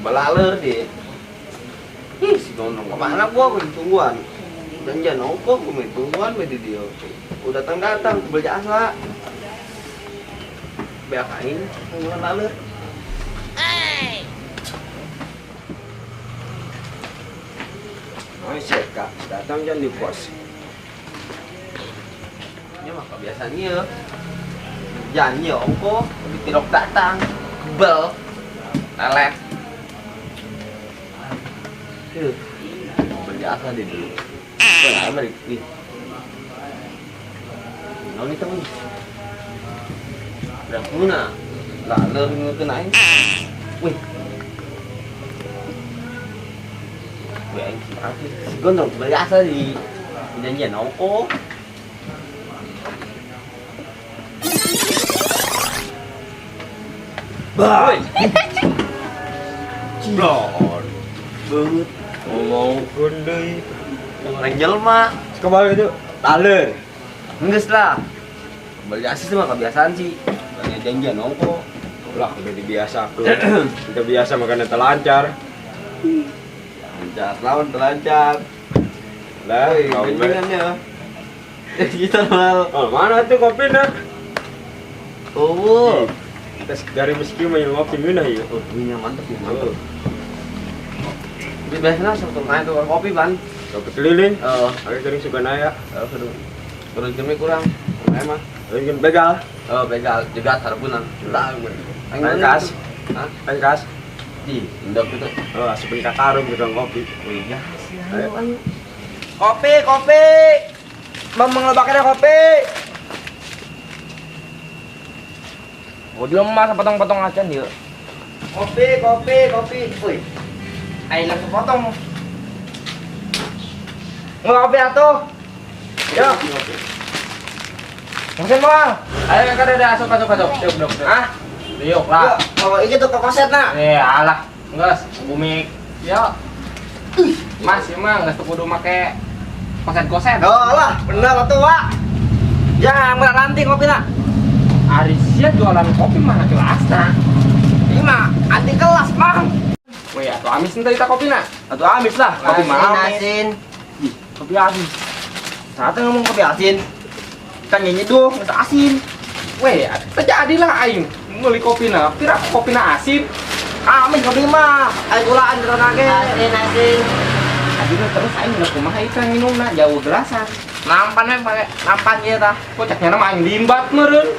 Balaler deh. Ih, si Gondrong kemana gua gua ditungguan. Janjian ongkos gua main tungguan main di dia. Udah datang-datang beli jasa. Beak aing tungguan laler. Oh, kak, datang jangan di pos. Ini mah kebiasaan ya. Janji ongkos, tapi tidak datang. Kebel. Lelet. Berjasa di dulu. Kok balik ih. Naon itu nih? Berapa laler ngeukeun aing. Wih. Wih aing si Afif. Si Gondrong berjasa di janjian ongkos. Bah. Ciblon. Beut. Ngomongkeun deui. Orang jelma. Kembali itu laler. Enggeus lah. Kembali asis mah kebiasaan sih. Banyak janjian ongko. Lah udah dibiasakeun. Udah biasa makannya terlancar. Lancar lawan terlancar. Lah, Woi, gunjingannya. Kita mal. Oh, mana tuh kopinya? Oh. Tes dari meski mah yang ngopi ngeunah ieu. Oh, punya mantep ya, mantep. Tapi biasanya satu main tukar kopi, Ban. Kopi keliling. Heeh. Agak sering suka naya. Heeh, kudu. Kudu jamnya kurang. Lumayan mah. Ingin begal. Oh, begal jegat harpunan. Tah, Angkas. Hah? Angkas. Di, endok itu. Oh, asupin ka karung tukang kopi. Oh iya. Ayo, ayo. Kopi, kopi. Bang mengelabaknya kopi. Oh, dia mah sepotong-potong aja nih. Kopi, kopi, kopi. Wih. Ayo langsung potong. Nggak kopi atuh. Yo. Mesin bang. Ayo kakak ada asup asup asup. Yuk, yuk, yuk. Ah, Yuk lah. Bawa ini tuh kokoset nak. Eh, alah. Enggak, bumi. Yo. Mas, ya mah enggak kudu make koset-koset. Oh lah, bener atuh, Pak. Ya, murah ranting kopi nak. Arisia jualan kopi mana kelasna? Ini mah anti kelas, Mang. Wih, atuh amis ente kita kopi nak. Atuh amis lah, kopi mah amis. Asin. Ih, kopi asin. Saatnya ngomong kopi asin. Kan nyanyi tuh, nggak asin. Weh, terjadilah aing beli kopi na, pira kopi na asin. Amis kopi mah, aing gulaan terus nage. Asin, asin. Aduh, terus aing udah kumaha ikan minumna jauh gelasan. Nampan we pakai nampan ieu tah. Kocaknya nama aing limbat meureun.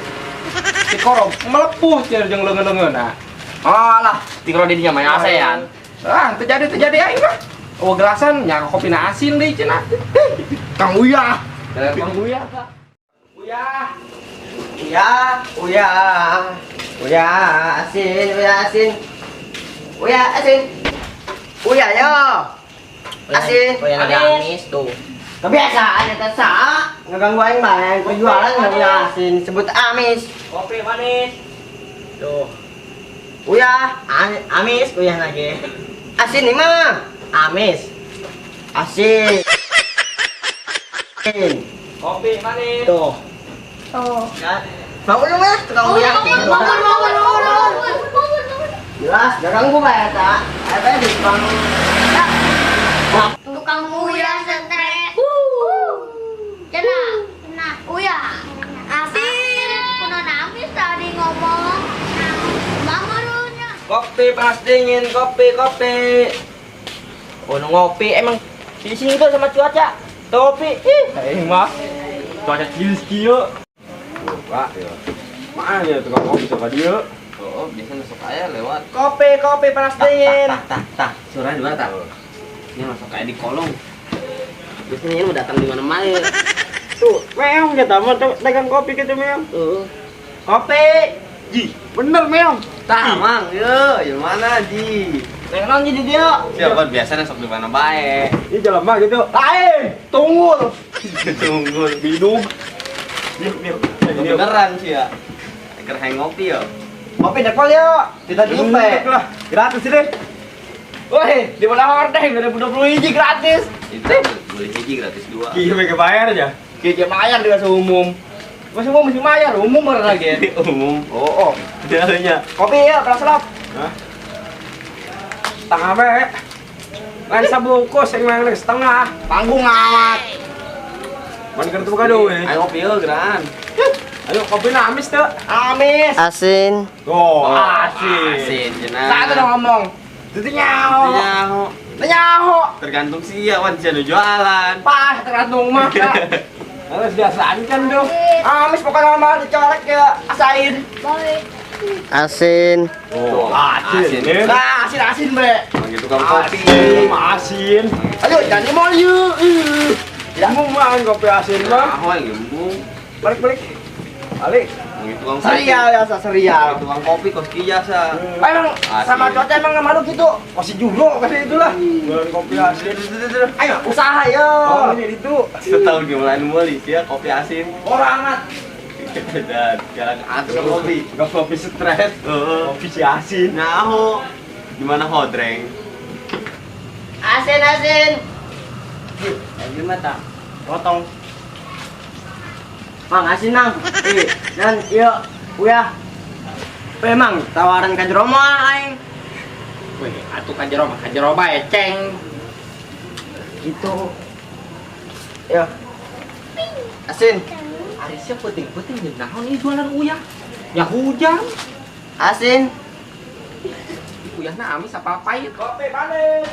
Si korok melepuh cenah jeung leungeun-leungeun nah. Oh lah, tinggal di dinya mah ASEAN. Ah, terjadi aing mah. Oh, gelasan nya kopi na asin deui cenah. Kang Uya. Kang Uya. Uya. Uya, Uya. Uya asin, Uya asin. Uya asin. Uya yo. Asin. Uya lagi amis tuh. Kebiasaan eta sa, ngeganggu aing mah, yang jualan nggak punya asin, sebut amis. Kopi manis. Tuh. Uya, amis, uya lagi. Asin nih mah, amis. Asin. Kopi manis. Tuh. Oh. Ya. Bangun lu mah, tukang uya. Bangun, bangun, bangun, bangun, bangun, bangun. Jelas, gak ganggu mah eta. Eta di tukang. Tukang uya stres. Cenah, cenah, uya. Asin, kuno amis tadi ngomong. Bangunnya. Kopi panas dingin, kopi, kopi. Oh, ngopi emang di sini tuh sama cuaca. Kopi, ih, aing mah. Cuaca kieu kieu. Pak, ya. Mana ya tukang kopi sok dia? Oh, biasanya masuk aja lewat. Kopi, kopi panas dingin. Tah, tah, tah. Suaranya di mana, tah? Ini masuk kayak di kolong. Biasanya ini mau datang di mana-mana ya. Tuh, meong kita mah dagang kopi gitu meong. Tuh. Kopi. Ji, bener meong. Tah, Mang, yo, yang mana, Ji? Neng naon jadi dia? Siapa biasanya sok di mana bae. Ini jalan mah gitu. Lain, tunggul. Tunggul. Bidung. Biuk, biuk. Beneran sih ya. Keur hayang ngopi ya. Kopi dekol yo. Kita diupe. Lah, gratis deh. Woi, di mana hordeng 2020 hiji gratis. Itu beli hiji gratis 2. Iya, mereka bayar aja. Kiki bayar di umum. Masih umum masih bayar, umum baru lagi. Umum. Oh, oh. Jalannya. Kopi ya, kelas lap. Hah? Setengah we. Lain sabungkus yang mang setengah. Panggung amat. Man keur teu boga duit. Ayo ngopi yeuh geran. Ayo kopi na amis teu. Amis. Asin. Oh, asin. Asin cenah. Saat udah ngomong. Itu nyaho. Nyaho. Nyaho. Tergantung sih ya wan sia nu jualan. Pas tergantung mah. Harus biasaan kan dong. Amis pokoknya mah dicolek ya asain. Baik. Asin. Oh, asin. Asin. Nah, asin-asin bre. Emang gitu tukang kopi. Asin, asin. Ayo jangan mau yuk. Ya mau makan kopi asin mah. Nyaho yang gembung. Balik balik. Balik. Emang gitu tukang kopi. Serial ya, serial. Emang tukang kopi kos jasa. Emang sama Asin. cuaca emang nggak malu gitu. Kasih juga kasih itulah. Jualan kopi asin. Ayo usaha yo. Oh, ini itu. Setahun gimana meuli sih ya kopi asin. Orang amat. Dan sekarang atur kopi. Enggak kopi stres. Heeh. Kopi si asin. Nyaho. Gimana hodreng? Asin asin. Gimana tak? Potong. Mang asin nang. Eh, dan iya, uya. Memang tawaran ka jero mah aing. Wih, atuh ka jero mah ka jero bae ceng. Gitu. Ya. Asin. Ari sia peuting-peuting jeung naon ieu jualan uyah? Ya hujan. Asin. Uyahna amis apa pahit? Kopi manis.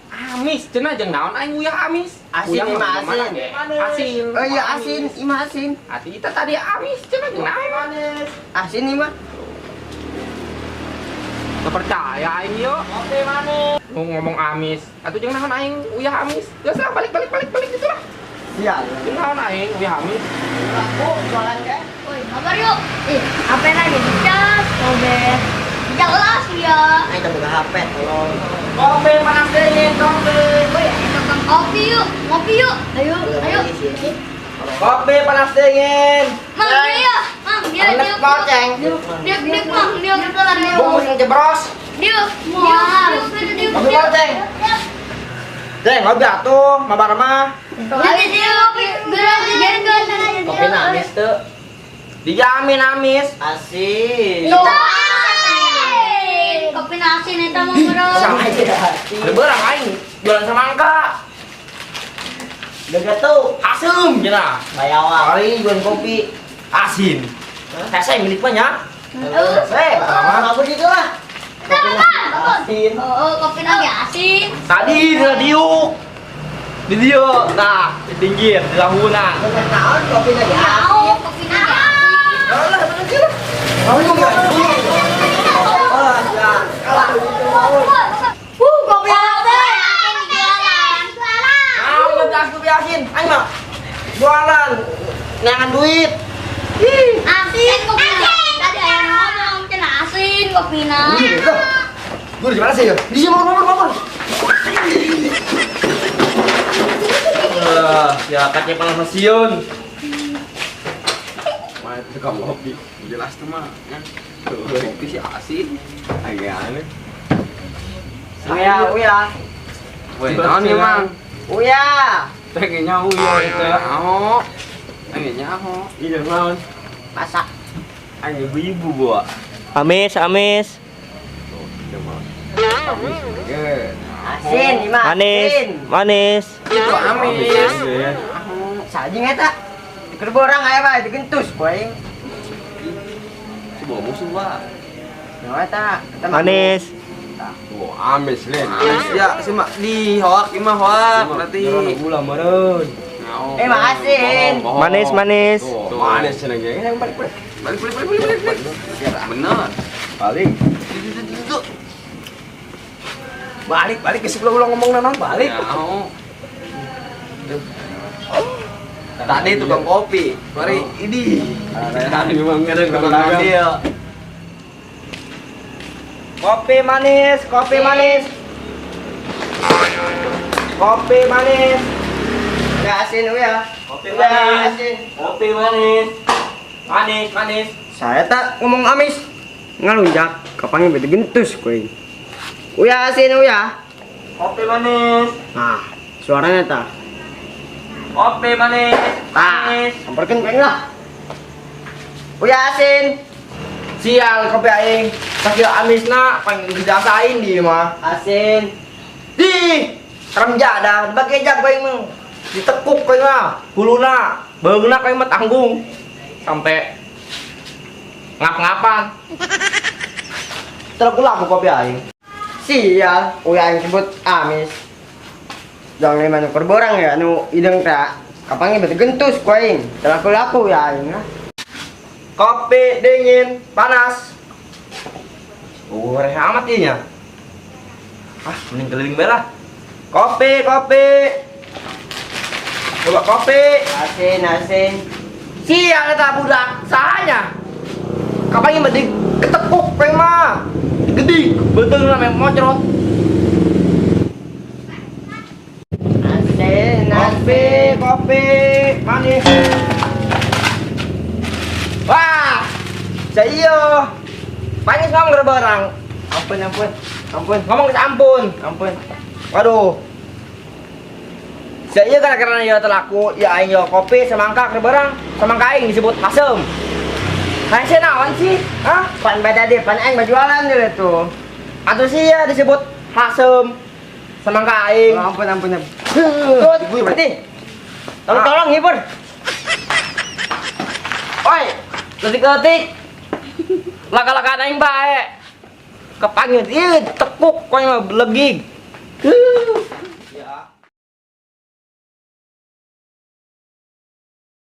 Amis cenah jeung naon aing uyah amis? Asin, Uyah ima mah kumaha asin. ge? Asin. Oh iya asin, ima asin. Ati kita tadi amis cenah jeung naon? Manis. Asin ima. Teu percaya aing yo. Kopi manis. Mau ngomong amis. Atuh jeung naon aing uyah amis? Geus lah balik balik balik balik gitu lah. Iya. Jeung naon aing uyah amis? Aku jualan ke. Woi, kabar yuk. Ih, HP lagi dicas, kobe. Jelas ya. Aing teu boga HP tolong. Kopi panas dingin, kopi. Woi, ayo tukang kopi yuk. Ngopi yuk. Ayo, ayo. Kopi panas dingin. Mang dia ya. Mang dia Enak dia. banget, Ceng. Dia dia mang dia dia. Bungkus yang jebros. Dia dia dia. Kopi banget, Ceng. Ceng, ngopi atuh, mabar mah. Dia dia kopi. Gerak gerak gerak. Kopi amis tuh. Dijamin amis. Asin. Itu asin. Kopi asin eta mah bro. Sama aja. Ada berang aing jualan semangka. Udah tuh. Asem cenah. Bayawa. Kali jualan kopi. Asin. Saya milik banyak. Eh, Eh, apa gitu lah. Kopi Asin. Oh, kopi lagi asin. Tadi di radio. Di dia, nah, di pinggir, di lahunan. Bener naon kopi lagi asin. Tahu kopi lagi asin. Alah, bener sih lah. Kamu juga. Oh, ya. Kalah gitu. Kopi asin. Jualan. Mau ngegas kopi asin. Ayo, Mak. Jualan. Nangan duit. Ih. Asin kopi. Tadi ayah ngomong cenah asin kopi na. Gue di mana sih ya? Di sini, mau, mau, mau. Ya katnya panas stasiun. Mana tukang kopi. Jelas tuh mah. ya. Kopi sih asin. Agak aneh. Uya, uya. Woi, naon ieu mang? Uya. Teh nyaho ya itu ya. Nyaho. Aing nyaho. Iya naon. Masak. Aing ibu-ibu gua. Amis, amis. Amis. Oke. Asin, ima. Manis, Asin. manis. Itu amis. Iya. Sajing eta. Diker borang aya bae digentus ku aing. Si bawa musuh, Pak. Nyawa eta. Eta mah. Manis. Oh, amis lin. Amis ya, si mak di hoak ieu mah hoak berarti. Jerona gula meureun. Nyaho. Eh, makasih. Bohong, bohong. Manis, manis. Tuh, manis cenah ge. Yang balik balik. Balik balik balik balik balik. Bener. Balik. Itu itu itu. Balik balik ke sebelah ulang ngomong naon balik. Nyaho. Tadi tukang kopi. Mari ini. Ada memang ada Tukang dia. Kopi manis, kopi manis. Kopi manis. Ya asin uya. Kopi Uya manis. asin. Kopi manis. Manis, manis. Saya tak ngomong amis. Ngalunjak, kapan bete gentus kowe. Uya asin uya. Kopi manis. Nah, suaranya ta. Kopi manis. Tah, Manis. samperkeun kuing lah. Uya asin. Sial kopi aing. Sakieu amisna pang dirasain di mah. Asin. Di kerem jadah, dibagi jag aing mah. Ditekuk aing mah, huluna, beungna aing mah tanggung. Sampai ngap-ngapan. Terlaku laku kopi aing. Sial, uya aing sebut amis. Jangan lima nu borang ya, nu ideng tak. Kapan berarti gentus ku aing. Laku-laku ya aing ah. Kopi dingin, panas. Oh, reh amat ieu nya. Ah, mending keliling bae lah. Kopi, kopi. Coba kopi. Asin, asin. Sial eta budak, sahanya. Kapan ieu di ketekuk aing mah. Digedig, beuteung meh mocrot. Asin, Kopi, asin. kopi, manis. Wah, saya panis ngomong barang. Ampun, ampun. Ampun, Ngomong ke ampun. ampun. Waduh. Saya karena ya telaku ya aing yo kopi semangka keur barang, semangka aing disebut hasem. Hese naon sih? Hah? Pan beda deh, pan aing berjualan dulu tuh. Atau sih ya disebut hasem semangka aing. Oh, ampun, ampun, ampun. Tut, berarti. Tolong, tolong, hibur. Oi, letik-letik. Laka-laka aing bae. Kepanggil, ieu tekuk kowe mah belegig.